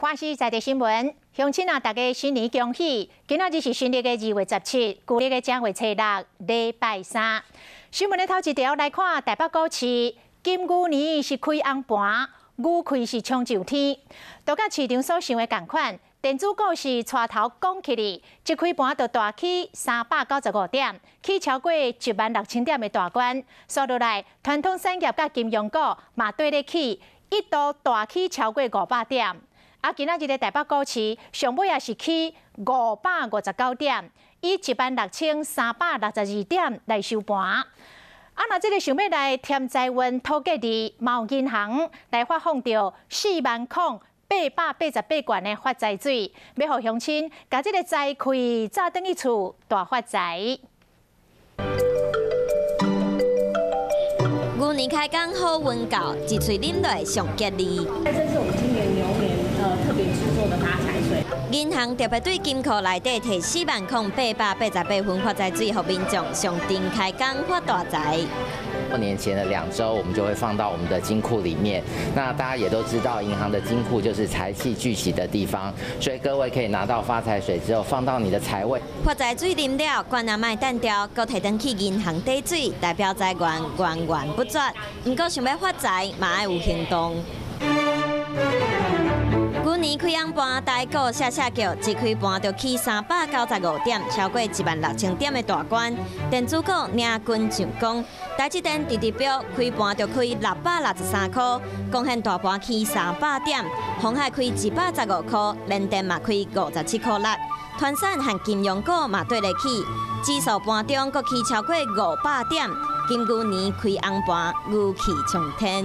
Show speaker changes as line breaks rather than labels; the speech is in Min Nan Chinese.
華視在地新聞，鄉親啊，大家新年恭喜！今仔日是新曆的2月17，舊曆的正月初六，禮拜三。新聞的頭一條來看，台北股市金牛年是開紅盤，牛氣是衝上天，都佮市場所想的仝款。電子股是帶頭講起哩，一開盤就大起395點，起超過16,000點的大關。煞落來，傳統產業佮金融股嘛綴咧起，一度大起超過500點。啊，今仔日的台北股市上尾也是起559點，以16,362點來收盤。啊，若這个想欲來添財運討吉利，嘛有銀行來發放著40,888元的發財水，欲予鄉親共這个財氣炸轉去厝大發財。
牛年開工好運到，一喙啉落上吉利。
這是我們今年牛年特別製作的發財水。
銀行特別對金庫內底提40,888分發財水，予民眾上陣開工發大財。
過年前的2周，我們就會放到我們的金庫裡面。那大家也都知道，銀行的金庫就是財氣聚集的地方，所以各位可以拿到發財水之後，放到你的財位。
發財水啉了，罐仔莫擲掉，閣提轉去銀行抵水，代表財源源源不絕。毋過想欲發財，嘛愛有行動。牛年開紅盤，台股嚇嚇叫，一開盤就起395點，超過16,000點的大關。電子股領軍上攻，台積電直直飆，開盤就開663塊，貢獻大盤起300點。鴻海開115塊，聯電嘛開57塊6。傳產和金融股嘛綴咧起，指數盤中閣起超過500點。金牛年開紅盤，牛氣沖天。